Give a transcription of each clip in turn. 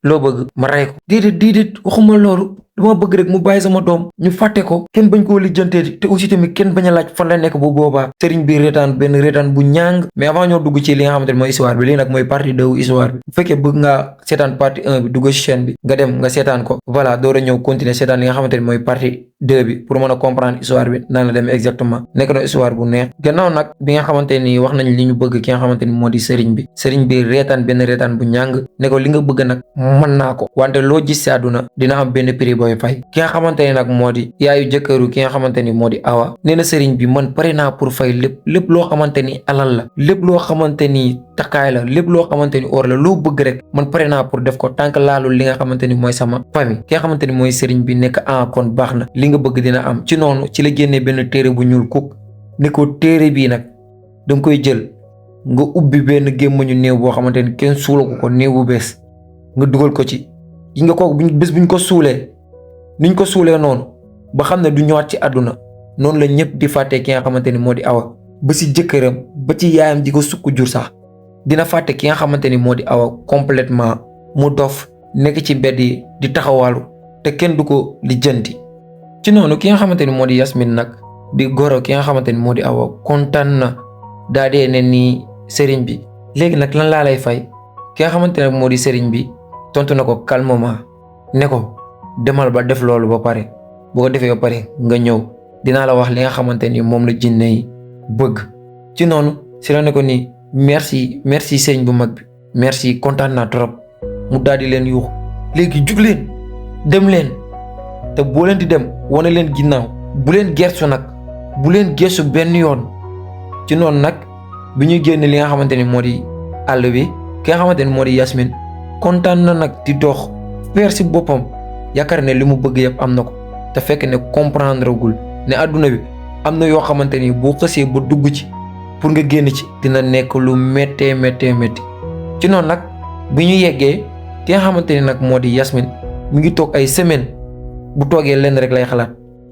loo bëgg ma rey ko. déedéet waxuma loolu dama bëgg rek mu bàyyi sama doom ñu fàtte ko kenn bañ koo lijjanteeti te aussi tamit kenn bañ a laaj fan la nekk bu boobaa. sëriñ bi reetaan benn reetaan bu ñàng mais avant ñoo dugg ci li nga xamante ne mooy histoire bi lii nag mooy partie 2 histoire bi bu fekkee bëgg nga seetaan partie 1 bi dugg ci chaîne bi nga dem nga seetaan ko voilà door a ñëw continuer seetaan li nga xamante ne mooy partie 2 bi pour mën a comprendre histoire bi nan la demee exactement nekk na histoire bu neex. gannaaw nag bi nga xamante ni wax nañ li ñu bëgg ki nga xamante ni moo di sëriñ bi reetaan benn reetaan bu ñàng ne ko li nga bëgg nag mën naa ko wante loo gis si àdduna dina am benn prix booy fay. ki nga xamante ni nag moo di yaayu jëkkëru ki nga xamante ni moo di awa nee na sëriñ bi man pare naa pour fay lépp loo xamante ni alal la lépp loo xamante ni takkaay la lépp loo xamante ni or la loo bëgg rek man pare naa pour def ko tant que laalul li nga xamante ni mooy sama famille. ki nga xamante ni mooy sëriñ bi nekk kon baax na li nga bëgg dina am ci noonu ci la génnee benn téere bu ñuul kuk ni ko téere bii nag danga koy jël nga ubbi benn gémmañu néew boo xamante ni kenn suulagu ko néew bu bees nga dugal ko ci yi nga ko bés buñ ko suulee niñ ko suulee noonu ba xam ne du ñëwaat ci àdduna noonu la ñëpp di fàtte ki nga xamante ni moo di awa ba ci jëkkëram ba ci yaayam di ko sukk jur sax dina fàtte ki nga xamante ni moo di awa complètement mu dof nekk ci mbedd yi di taxawaalu te kenn du ko lijjanti. ci noonu ki nga xamante ni moo di Yasmine nag di goro ki nga xamante ni moo di awa kontaan na daa dee ne nii sëriñ bi léegi nag lan laa lay fay ki nga xamante ne moo di sëriñ bi tontu na ko calmement ne ko demal ba def loolu ba pare boo ko defee ba pare nga ñëw dinaa la wax li nga xamante ni moom la jinne yi bëgg. ci noonu si la ne ko nii merci sëriñ bu mag bi merci kontaan naa trop mu daal di leen yuuxu léegi jug leen dem leen te boo leen di dem wane leen ginnaaw bu leen gersu nag bu leen gersu benn yoon. ci noonu nag bi ñu génn li nga xamante ni moo di àll bi ki nga xamante ni moo di Yasmine kontaan na nag di dox feer si boppam yaakaar ne li mu bëgg yëpp am na ko te fekk ne comprendre gul ne àdduna bi am na yoo xamante ni boo xësee ba dugg ci pour nga génn ci dina nekk lu méttee. ci noonu nag bi ñu yeggee ki nga xamante ni nag moo di Yasmine mi ngi toog ay semaine bu toogee lenn rek lay xalaat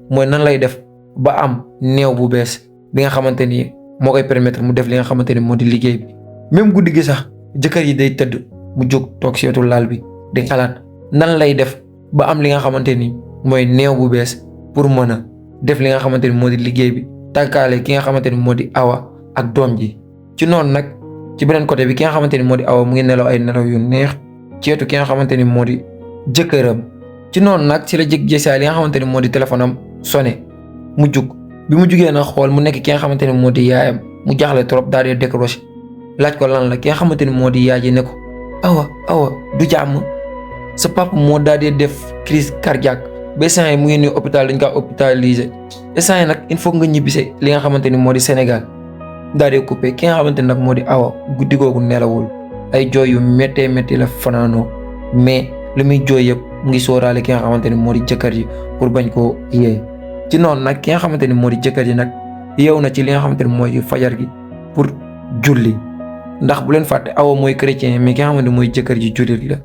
mooy nan lay def ba am néew bu bees bi nga xamante ni moo koy permettre mu def li nga xamante ni moo di liggéey bi. même guddi gi sax jëkkër yi day tëdd mu jóg toog si wetu laal bi di xalaat nan lay def ba am li nga xamante ni mooy néew bu bees pour mën a def li nga xamante ni moo di liggéey bi tàggaale ki nga xamante ni moo di awa ak doom ji. ci noonu nag ci beneen côté bi ki nga xamante ni moo di awa mu ngi nelaw ay nelaw yu neex ci wetu ki nga xamante ni moo di jëkkëram. ci noonu nag ci la jékki-jékki li nga xamante ni moo di téléphone am sonné mu jug bi mu jugee nag xool mu nekk ki nga xamante ni moo di yaayam mu jaaxle trop daal di décroché laaj ko lan la ki nga xamante ni moo di yaay ji ne ko awa du jàmm sa papa moo daal di def crise cardiaque ba instant yi mu ngi nii hôpital dañ kaa hospitalisé instant yi nag il faut nga ñibbise li nga xamante ni moo di Sénégal daal di coupé ki nga xamante ni nag moo di awa guddi googu nelawul ay jooy yu méttee la fanaanoo mais li muy jooy yëpp mu ngi sóoraale ki nga xamante ni moo di jëkkër ji pour bañ koo yee. ci noonu nag ki nga xamante ni moo di jëkkër ji nag yeew na ci li nga xamante ni mooy fajar gi pour julli ndax bu leen fàtte awa mooy chrétien mais ki nga xamante ni mooy jëkkër ji jullit la.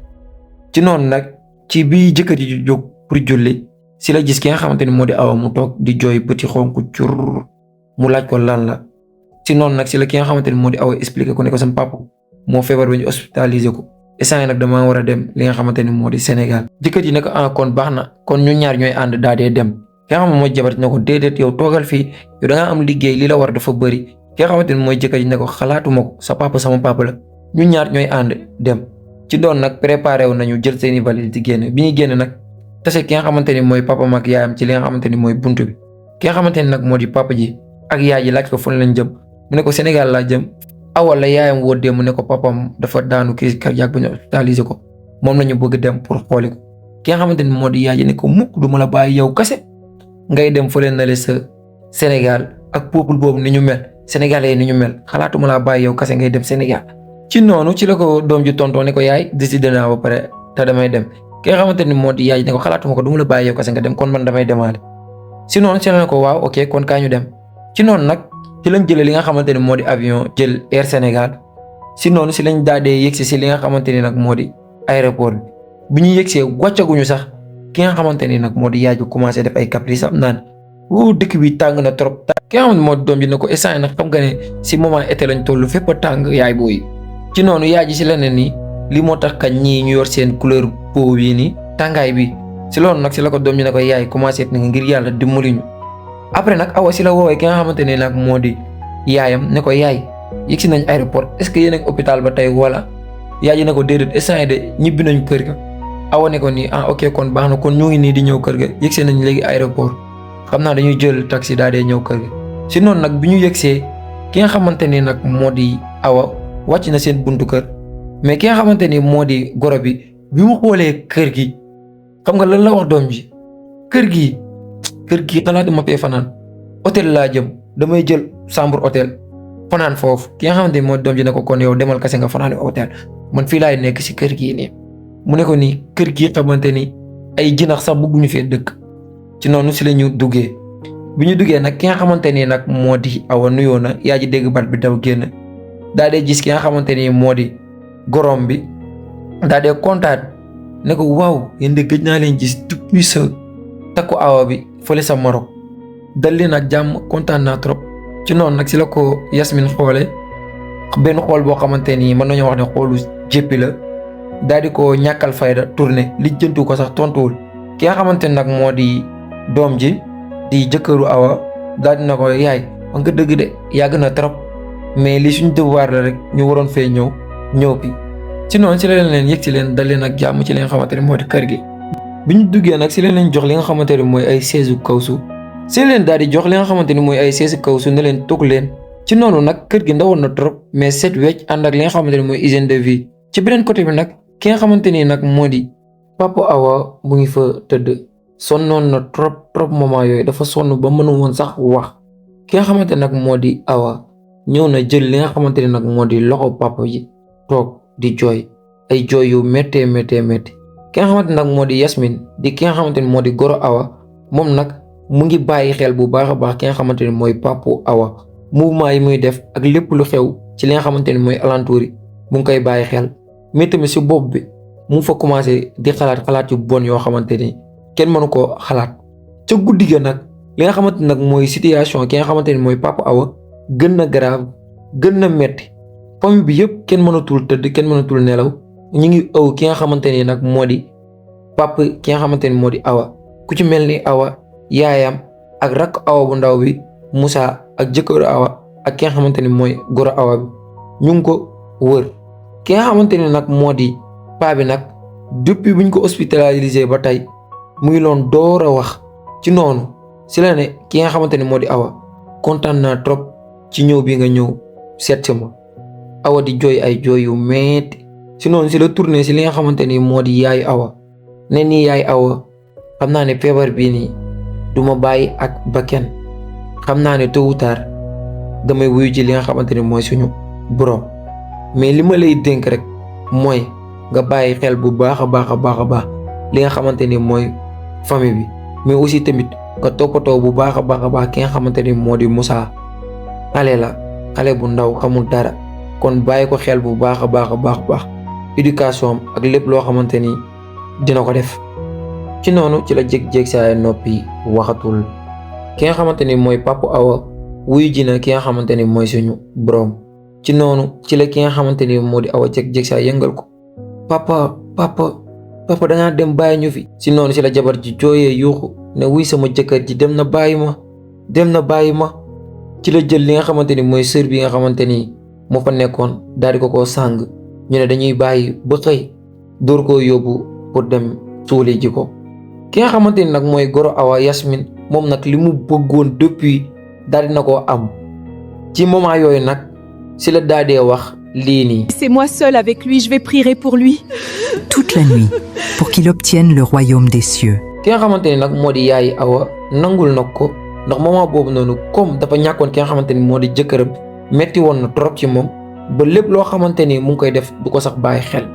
ci noonu nag ci bii jëkkër ji jóg pour julli si la gis ki nga xamante ni moo di awa mu toog di jooy bëti xonk cur mu laaj ko lan la. ci noonu nag si la ki nga xamante ni moo di awa expliqué ko ne ko sama papa moo feebar ba ñu hospitalisé ko instant nag damaa war a dem li nga xamante ni moo di Sénégal. jëkkër ji ne ko kon baax na kon ñu ñaar ñooy ànd daa dee dem. ki nga xam ne mooy jabar ne ko déedéet yow toogal fii yow da ngaa am liggéey li la war dafa bëri ki nga xamante ni mooy jëkkër ji ne ko xalaatuma ko sa papa sama papa la ñu ñaar ñooy ànd dem. ci doon nag préparé wu nañu jël seeni valise di génn bi ñuy génn nag tase ki nga xamante ni mooy papa ak yaayam ci li nga xamante ni mooy buntu bi ki nga xamante ni nag moo di papa ji ak yaay ji laaj ko fan lañ jëm mu ne ko Sénégal laa jëm awal la yaayam woo dem mu ne ko papam dafa daanu crise cardiaque ba ñu hospitalisé ko moom la ñu bëgg dem pour xooli ko ki nga xamante ni moo di yaay ji ne ko mukk du ma la bàyyi yow kase ngay dem fële na le sa Sénégal ak peuple boobu ni ñu mel sénégalais ni ñu mel xalaatuma laa bàyyi yow kase ngay dem Sénégal. ci noonu ci la ko doom ji tontoo ne ko yaay décidé naa ba pare te damay dem ki nga xamante ni moo di yaay ne ko xalaatuma ko du ma la bàyyi yow kase nga dem kon man damay demaale. si noonu ci la ne ko waaw ok kon kaa ñu dem ci noonu nag ci lañ jëlee li nga xamante ni moo di avion jël Air Sénégal si noonu si lañ daal di yegsi si li nga xamante ni nag moo di aéroport bi ñu yegsee wàccaguñu sax ki nga xamante ni nag moo di yaay ji commencé def ay caprice am naan dëkk bi tàng na trop. ki nga xamante moo di doom ji ne ko instant nag xam nga ne si moment été lañ toll fépp a tàng yaay booy. ci noonu yaay ji si la ne nii li moo tax kañ ñii ñu yor seen couleur peau yi nii tàngaay bi si loolu nag si la ko doom ji ne ko yaay commencé na ngir yàlla dimbali ñu. après nag Awa si la woowee ki nga xamante ne nag moo di yaayam ne ko yaay yegg si nañ aéroport est-ce que yéen a ngi hôpital ba tey wala yaay ji ne ko déedéet instant yii de ñibbi nañ kër ga. Awa ne ko nii ok kon baax na kon ñu ngi nii di ñëw kër ga yegg see nañ léegi aéroport xam naa dañuy jël taxi daal di ñëw kër ga. si noonu nag bi ñu yegsee ki nga xamante ni nag moo di Awa wàcc na seen buntu kër mais ki nga xamante ni moo di goro bi mu xoolee kër gi xam nga lan la wax doom ji kër gi xalaat ma fee fanaan hôtel laa jëm damay jël chambre hôtel fanaan foofu ki nga xamante ni moo di doom ji ne ko kon yow demal kase nga fanaan hôtel man fii laay nekk si kër gii nii mu ne ko nii kër gi xamante ni ay jinax sax bëgguñu fee dëkk. ci noonu si la ñu duggee bi ñu duggee nag ki nga xamante ni nag moo di Awa nuyoo na yaa ji dégg bat bi daw génn daa dee gis ki nga xamante ni moo di gorom bi daa dee kontaan ne ko waaw yéen de gëj naa leen gis depuis sa takku Awa bi fële sa Maroc dal leen ak jàmm kontaan naa trop. ci noonu nag si la ko Yasmine xoole benn xool boo xamante ni mën nañoo wax ne xoolu jéppi la daal di ko ñàkkal fayda tourné lijjantu ko sax tontuwul ki nga xamante ni nag moo di doom ji di jëkkëru Awa daal di na ko yaay wax nga dëgg de yàgg na trop mais li suñ devoir la rek ñu waroon fee ñëw bi ci noonu si la leen yëg si leen dal leen ak jàmm ci li nga xamante ni moo di kër gi. bi ñu duggee nag si leen jox li nga xamante ni mooy ay chaise kawsu si leen daal di jox li nga xamante ni mooy ay chaise kawsu ne leen toog leen. ci noonu nag kër gi ndawoon na trop mais set wecc ànd ak li nga xamante ni mooy hygiène de vie ci beneen côté bi nag ki nga xamante ni nag moo di papa Awa mu ngi fa tëdd sonnoon na trop moment yooyu dafa sonn ba mënu woon sax wax ki nga xamante nag moo di Awa ñëw na jël li nga xamante ni nag moo di loxo papa ji toog di jooy ay jooy yu méttee ki nga xamante nag moo di Yasmine di ki nga xamante ni moo di goro Awa moom nag mu ngi bàyyi xel bu baax a baax ki nga xamante ni mooy papa Awa mouvement yi muy def ak lépp lu xew ci li nga xamante ni mooy alentour yi mu ngi koy bàyyi xel mais tamit si bopp bi mu fa commencé di xalaat yu bon yoo xamante ni kenn mënu koo xalaat. ca guddi ga nag li nga xamante nag mooy situation ki nga xamante ni mooy papa Awa gën na grave gën na metti famille bi yëpp kenn mënatul tëdd kenn mënatul nelaw ñu ngi ëw ki nga xamante ni nag moo di papa ki nga xamante ni moo di Awa ku ci mel ni Awa yaayam ak rakk Awa bu ndaw bi Moussa ak jëkkëru Awa ak ki nga xamante ni mooy goro Awa bi ñu ngi ko wër ki nga xamante ni nag moo di paa bi nag depuis buñ ko hospitalisé ba tey mu ngi loon door a wax ci noonu si la ne ki nga xamante ni moo di Awa kontaan naa trop ci ñëw bi nga ñëw seet si ma Awa di jooy ay jooy yu metti si noonu si la tourné si li nga xamante ni moo di yaay Awa ne nii yaay Awa xam naa ne feebar bii nii du ma bàyyi ak bakken xam naa ne tôt ou tard damay wuyu ji li nga xamante ni mooy suñu borom mais li ma lay dénk rek mooy nga bàyyi xel bu baax a baax li nga xamante ni mooy famille bi mais aussi tamit nga toppatoo bu baax a baax ki nga xamante ni moo di Moussa xale bu ndaw xamul dara kon bàyyi ko xel bu baax a baax éducation ak lépp loo xamante ni dina ko def. ci noonu ci la jékki-jékki saa noppi waxatul ki nga xamante ni mooy papa Awa wuyu ji na ki nga xamante ni mooy suñu borom ci noonu ci la ki nga xamante ni moo di Awa jékki-jékki saa yëngal ko papa dangaa dem bàyyi ñu fi. ci noonu ci la jabar ji jooyee yuuxu ne wuy sama jëkkër ji dem na bàyyi ma ci la jël li nga xamante ni mooy sër bi nga xamante ni moo fa nekkoon daal di ko sàng ñu ne dañuy bàyyi ba xëy door koo yóbbu pour dem suuli ji ko. ki nga xamante ni nag mooy goro Awa Yasmine moom nag li mu bëggoon depuis daal dina koo am ci moment yooyu nag si la daal dee wax lii nii. C'est moi seule avec lui, je vais prier pour lui. Toute la nuit pour qu'il obtienne le royaume des cieux. ki nga xamante ni nag moo di yaay Awa nangul na ko ndax moment boobu noonu comme dafa ñàkkoon ki nga xamante ni moo di jëkkëram metti woon na trop ci moom ba lépp loo xamante ni mu ngi koy def du ko sax bàyyi xel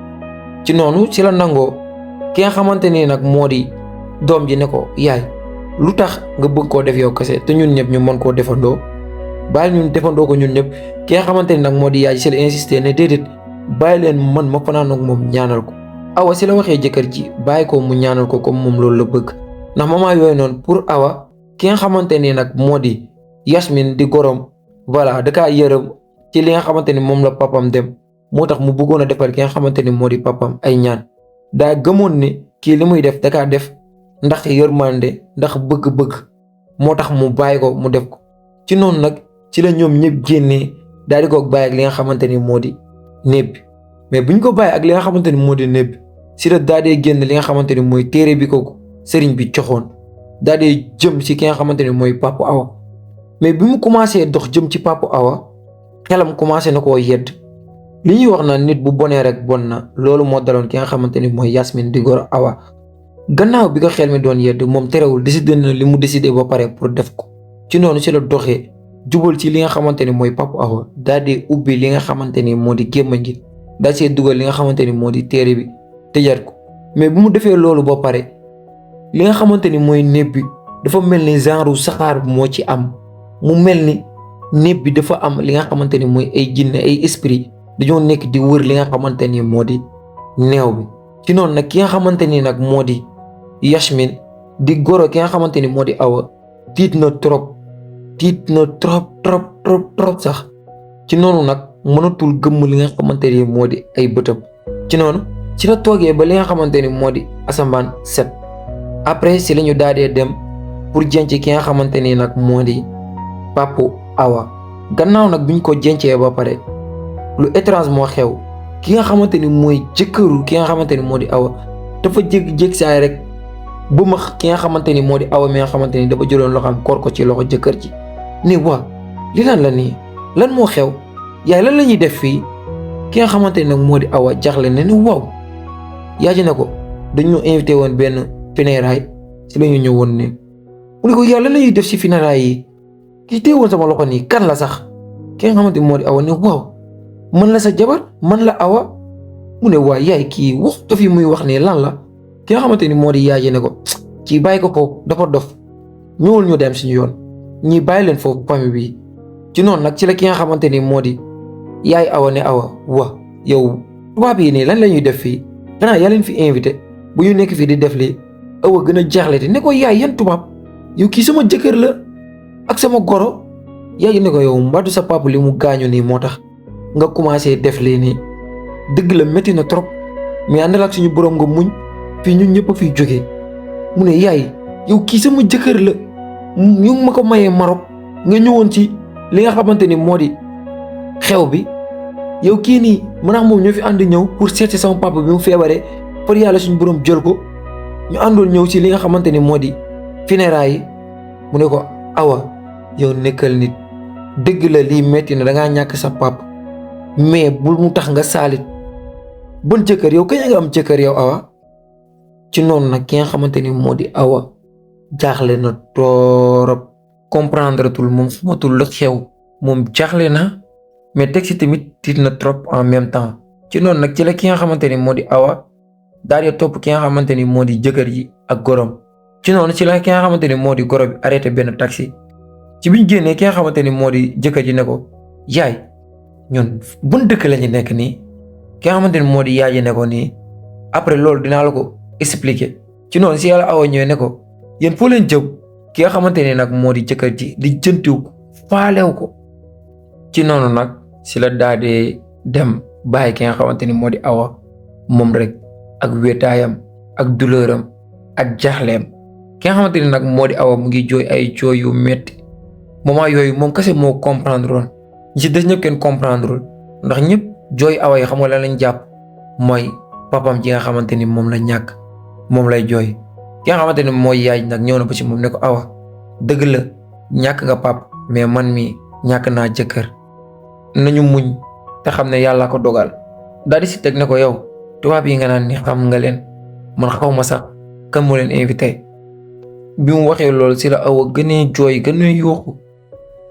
ci noonu si la nangoo ki nga xamante ni nag moo di doom ji ne ko yaay lu tax nga bëgg koo def yow kese te ñun ñëpp ñu mën koo defandoo bàyyi ñun defandoo ko ñun ñëpp ki nga xamante ni nag moo di yaay si la insisté ne déedéet bàyyi leen man ma fanaan ak moom ñaanal ko. Awa si la waxee jëkkër ji bàyyi ko mu ñaanal ko comme moom loolu la bëgg ndax moment yooyu noonu pour Awa ki nga xamante ni nag moo di Yasmine di gorom voilà da kaa yërëm ci li nga xamante ni moom la papam dem moo tax mu bëggoon a defal ki nga xamante ni moo di papam ay ñaan daa gëmoon ne kii li muy def dakaa def ndax yërmande ndax bëgg-bëgg moo tax mu bàyyi ko mu def ko ci noonu nag ci la ñoom ñëpp génnee daal di ko bàyyi ak li nga xamante ni moo di néeg bi mais buñ ko bàyyi ak li nga xamante ni moo di néeg bi si la daa dee génn li nga xamante ni mooy téere bi ko sëriñ bi joxoon daa dee jëm ci ki nga xamante ni mooy Papa Awa mais bi mu commencé dox jëm ci Papa Awa xelam commencé na koo yedd li ñuy wax na nit bu bonee rek bon na loolu moo daloon ki nga xamante ni mooy Yasmine di goro Awa gannaaw bi ko xel mi doon yedd moom terewul décidé na li mu décidé ba pare pour def ko ci noonu ci la doxee jubal ci li nga xamante ni mooy Papa Awa daal di ubbi li nga xamante ni moo di gémmañ gi daal see dugal li nga xamante ni moo di téere bi tëjaat ko mais bu mu defee loolu ba pare li nga xamante ni mooy néeg bi dafa mel ni genre saxaar bi moo ci am mu mel ni néeg bi dafa am li nga xamante ni mooy ay jinne ay esprit dañoo nekk di wër li nga xamante ni moo di neew bi ci noonu nag ki nga xamante ni nag moo di Yasmine di goro ki nga xamante ni moo di Awa tiit na trop trop sax ci noonu nag mënatul gëmm li nga xamante ni moo di ay bëtam ci noonu ci la toogee ba li nga xamante ni moo di asamaan set après si la ñu daadee dem pour jenc ki nga xamante ni nag moo di Papa Awa gannaaw nag biñ ko jencee ba pare lu étrange moo xew ki nga xamante ni mooy jëkkëru ki nga xamante ni moo di Awa dafa jékki-jékki saay rek bu max ki nga xamante ni moo di Awa mi nga xamante ni dafa jëloon loxoom koor ko ci loxo jëkkër ji ni waa li lan la nii lan moo xew yaay lan la ñuy def fii ki nga xamante ni nag moo di Awa jaxle ne ni waaw yaa ji ne ko dañu invité woon benn funérailles si la ñu ñëwoon ne mu ne ko yaay lan la ñuy def si funérailles yi kii téye woon sama loxo nii kan la sax ki nga xamante ni moo di Awa ne waaw man la sa jabar man la Awa mu ne waa yaay kii wax dof yi muy wax nii lan la ki nga xamante ni moo di yaay ji ne ko kii bàyyi ko foofu dafa dof ñëwul ñu dem suñu yoon ñii bàyyi leen foofu famille bi ci noonu nag ci la ki nga xamante ni moo di yaay Awa ne Awa wa yow tubaab yi nii lan la ñuy def fii xanaa yaa leen fi invité bu ñu nekk fii di def lii Awa gën a jaaxle te ne ko yaay yan tubaab yow kii sama jëkkër la ak sama goro yaay ji ne ko yow mbadu sa papa li mu gaañu nii moo tax nga commencé def lii nii dëgg la métti na trop mais àndal ak suñu borom nga muñ fii ñun ñëpp a fiy jógee mu ne yaay yow kii sama jëkkër la ñu ngi ma ko mayee Maroc nga ñëwoon ci li nga xamante ni moo di xew bi yow kii nii man moom ñoo fi ànd ñëw pour seeti sama papa bi mu feebaree pour yàlla suñu borom jël ko ñu àndoon ñëw ci li nga xamante ni moo di funérailles yi mu ne ko Awa yow nekkal nit dëgg la lii metti na dangaa ñàkk sa papa mais bul mu tax nga saalit bon jëkkër yow kañ nga am jëkkër yow Awa ci noonu nag ki nga xamante ni moo di Awa jaaxle na torop comprendre tul moom xamatul la xew moom jaaxle na mais teg si tamit tiit na trop en même temps ci noonu nag ci la ki nga xamante ni moo di Awa daal di topp ki nga xamante ni moo di jëkkër ji ak gorom ci noonu ci la ki nga xamante ni moo di goro bi arrêté benn taxi ci biñ génnee ki nga xamante ni moo di jëkkër ji ne ko yaay ñun bun dëkk lañu nekk nii ki nga xamante ni moo di yaay ji ne ko nii après loolu dinaa la ko expliquer ci noonu si yàlla Awa ñëwee ne ko yéen foo leen jëm ki nga xamante ni nag moo di jëkkër ji di jëntiw ko faalew ko ci noonu nag si la daadee dem bàyyi ki nga xamante ni moo di Awa moom rek ak wéetaayam ak douleuram ak jaxleem ki nga xamante ni nag moo di Awa mu ngi jooy ay jooy yu metti moment yooyu moom kese moo comprendre woon ñi ci des ñëpp kenn comprendre ndax ñëpp jooy Awa yi xam nga lan lañ jàpp mooy papam ji nga xamante ni moom la ñàkk moom lay jooy ki nga xamante ni mooy yaay nag ñëw na ba ci moom ne ko Awa dëgg la ñàkk nga pap mais man mi ñàkk naa jëkkër nañu muñ te xam ne yàlla ko dogal daal di si teg ne ko yow tubaab yi nga naan ni xam nga leen man xaw ma sax kan moo leen invité bi mu waxee loolu si la Awa gënee jooy gënee yooxu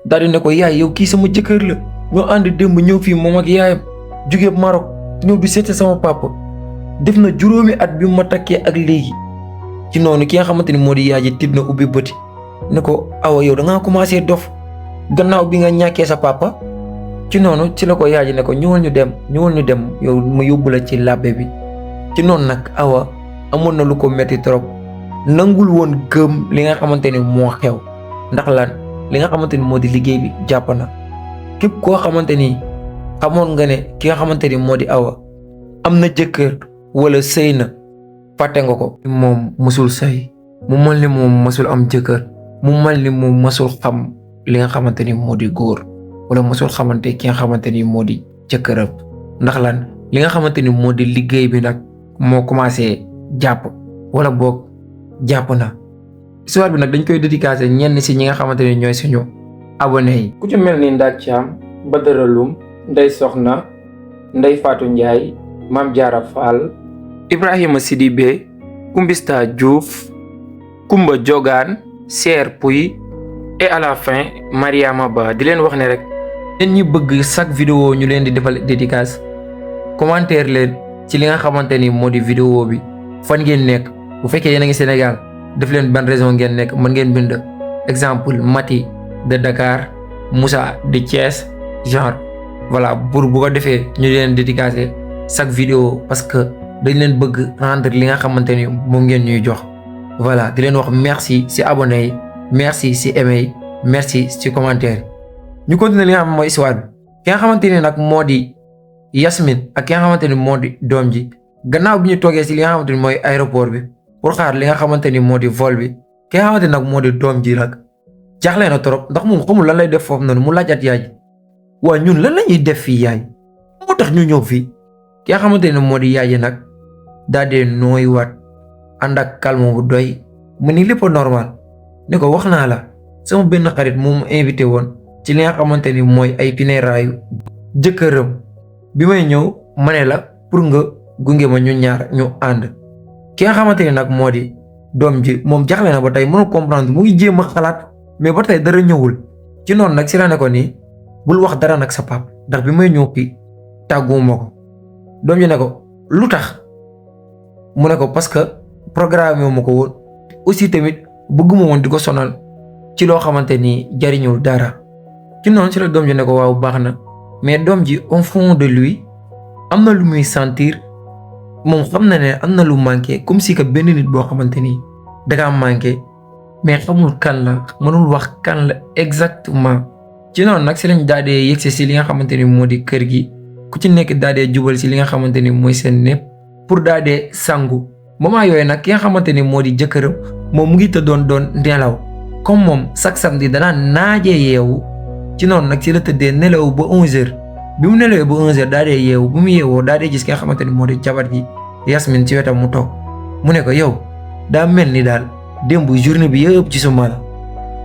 daal di ne ko yaay yow kii sama jëkkër la ñoo ànd démb ñëw fii moom ak yaayam jóge Maroc ñëw di seete sama papa def na 5 at bi ma takkee ak léegi ci noonu ki nga xamante ni moo di yaay ji tiit na ubbi bëti ne ko Awa yow da ngaa commencé dof gannaaw bi nga ñàkkee sa papa ci noonu ci la ko yaay ji ne ko ñëwal ñu dem yow ma yóbbu la ci làbbe bi ci noonu nag Awa amoon na lu ko metti trop nangul woon gëm li nga xamante ni moo xew ndax lan li nga xamante ni moo di liggéey bi jàpp na képp koo xamante ni xamoon nga ne ki nga xamante ni moo di Awa am na jëkkër wala sëy na fàtte nga ko. moom mësul sëy, mu mel ni moom mësul am jëkkër, mu mel ni moom mësul xam li nga xamante ni moo di góor wala mësul xamante ki nga xamante ni moo di jëkkëram. ndax lan li nga xamante ni moo di liggéey bi nag moo commencé jàpp wala boog jàpp na. histoire bi nag dañ koy dédicacé ñenn si ñi nga xamante ni ñooy suñu abonné yi. ku ci mel ni Ndak Thiam, Badara Loum, Ndey Soxna, Ndey Fatou Ndiaye, Mame Diarra Fall, Ibrahima Sidibé, Kumbista Diouf, Kumba Jogaan, Seer Puy et à la fin Mariama Ba. di leen wax ne rek yéen ñi bëgg chaque vidéo ñu leen di defal dédicace commentaire leen ci li nga xamante ni moo di vidéo bi fan ngeen nekk. bu fekkee yéen a ngi Sénégal def leen ban raison ngeen nekk, mën ngeen bind exemple Mati de Dakar, Moussa de Thiès, genre voilà pour bu ko defee ñu leen dédicacer chaque vidéo parce que dañ leen bëgg rendre li nga xamante ni moom ngeen ñuy jox. voilà di leen wax merci ci abonné yi, merci ci aimé yi, merci ci commentaire yi. ñu continuer li nga xam mooy histoire bi. ki nga xamante ni nag moo di Yasmine ak ki nga xamante ni moo di doom ji gannaaw bi ñu toogee ci li nga xamante ni mooy aéroport bi pour xaar li nga xamante ni moo di vol bi, ki nga xamante ni nag moo di doom ji nag jaaxle na trop ndax moom xamul lan lay def foofu noonu. mu laajat yaay ji waa ñun lan la ñuy def fii yaay moo tax ñu ñëw fii. ki nga xamante ni moo di yaay ji nag daal di nooyuwaat ànd ak calme bu doy mu ni lépp normal ne ko wax naa la sama benn xarit moom invité woon ci li nga xamante ni mooy ay funérailles jëkkëram bi may ñëw ma ne la pour nga gunge ma ñu ñaar ñu ànd. ki nga xamante ni nag moo di doom ji moom jaxle na ba tey mënu comprendre, mu ngi jéem a xalaat mais ba tey dara ñëwul. ci noonu nag si la ne ko nii bul wax dara nag sa pap ndax bi may ñëw fii tàgguwuma ko. doom ji ne ko lu tax mu ne ko parce que programme wu ma ko woon, aussi tamit bëgguma woon di ko sonal ci loo xamante ni jariñul dara. ci noonu si la doom ji ne ko waaw baax na, mais doom ji au fond de lui am na lu muy sentir. moom xam na ne am na lu manqué, comme si que benn nit boo xamante ni dangaa manqué mais xamul kan la, mënul wax kan la exactement. ci noonu nag si lañ daal di yegsi si li nga xamante ni moo di kër gi, ku ci nekk daal di jubal si li nga xamante ni mooy seen népp pour daal di sangu. moment yooyu nag ki nga xamante ni moo di jëkkëram moom mu ngi tëddoon doon nelaw comme moom chaque samedi danaa naajee yeewu. ci noonu nag si la tëddee nelaw ba 11h. bi mu nelawee ba 11h daal di yeewu, bu mu yeewoo daal di gis ki nga xamante ni moo di jabar ji Yasmine ci wetam mu toog. mu ne ko yow daa mel ni daal démb journée bi yëpp gisuma la.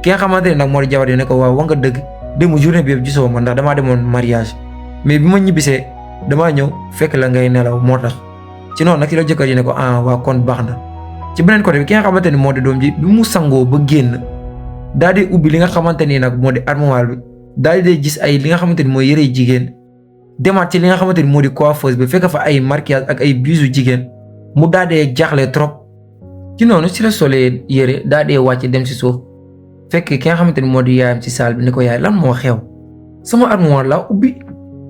ki nga xamante ni nag moo di jabar ji ne ko waaw wax nga dëgg démb journée bi yëpp gisoo ma ndax damaa demoon mariage mais bi ma ñibbisee damaa ñëw fekk la ngay nelaw moo tax. ci noonu nag ci la jëkkër ji ne ko ah waa kon baax na. ci beneen côté bi ki nga xamante ni moo di doom ji bi mu sangoo ba génn daal di ubbi li nga xamante ni nag moo di armoire bi daal di gis ay li nga xamante ni mooy yëre jigéen. demaat ci li nga xamante ni moo di coiffeuse bi fekk fa ay maquillage ak ay bijoux jigéen mu daal di jaaxle trop. ci noonu si la solee yëre daal di wàcc dem si suuf fekk ki nga xamante ni moo di yaayam ci salle bi ne ko yaay lan moo xew sama armoire la ubbi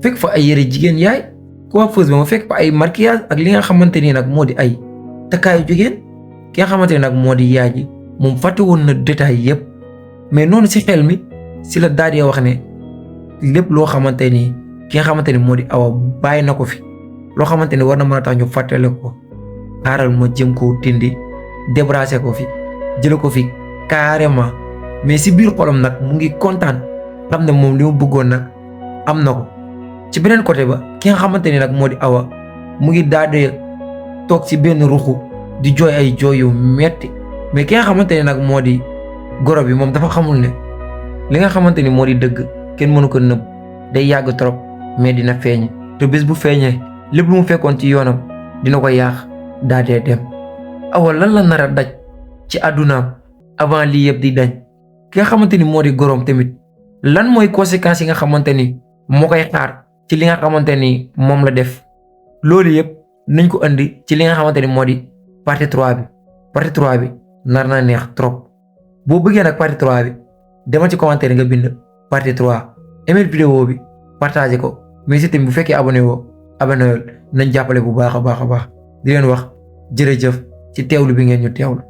fekk fa ay yëre jigéen yaay coiffeuse bi ma fekk fa ay maquillage ak li nga xamante ni nag moo di ay takkaayu jigéen. ki nga xamante ni nag moo di yaay ji moom fàtte woon na détail yépp mais noonu si xel mi si la daal di wax ne lépp loo xamante ni ki nga xamante ni moo di Awa bàyyi na ko fi loo xamante ni war na mën a tax ñu fàttale ko xaaral ma jëm koo dindi débrasser ko fi jële ko fi carrément. mais si biir xolam nag mu ngi kontaan xam ne moom li mu bëggoon nag am na ko. ci beneen côté ba ki nga xamante ni nag moo di Awa mu ngi daal di toog ci benn ruxu di jooy ay jooy yu metti mais ki nga xamante ni nag moo di goro bi moom dafa xamul ne li nga xamante ni moo di dëgg kenn mënu ko nëbb day yàgg trop mais dina feeñ te bés bu feeñee lépp lu mu fekkoon ci yoonam dina ko yaax daa dee dem. Awa lan la nar a daj ci àddunaam avant lii yëpp di dañ. ki nga xamante ni moo di goroom tamit lan mooy conséquences yi nga xamante ni moo koy xaar ci li nga xamante ni moom la def. loolu yëpp nañ ko andi ci li nga xamante ni moo di partie 3 bi. partie 3 bi nar na neex trop boo bëggee nag partie 3 bi demal ci commentaire nga bind partie 3 aimé vidéo bi partagé ko mais si tamit bu fekkee abonné woo nañ jàppale bu baax a baax di leen wax jërëjëf ci teewlu bi ngeen ñu teewlu.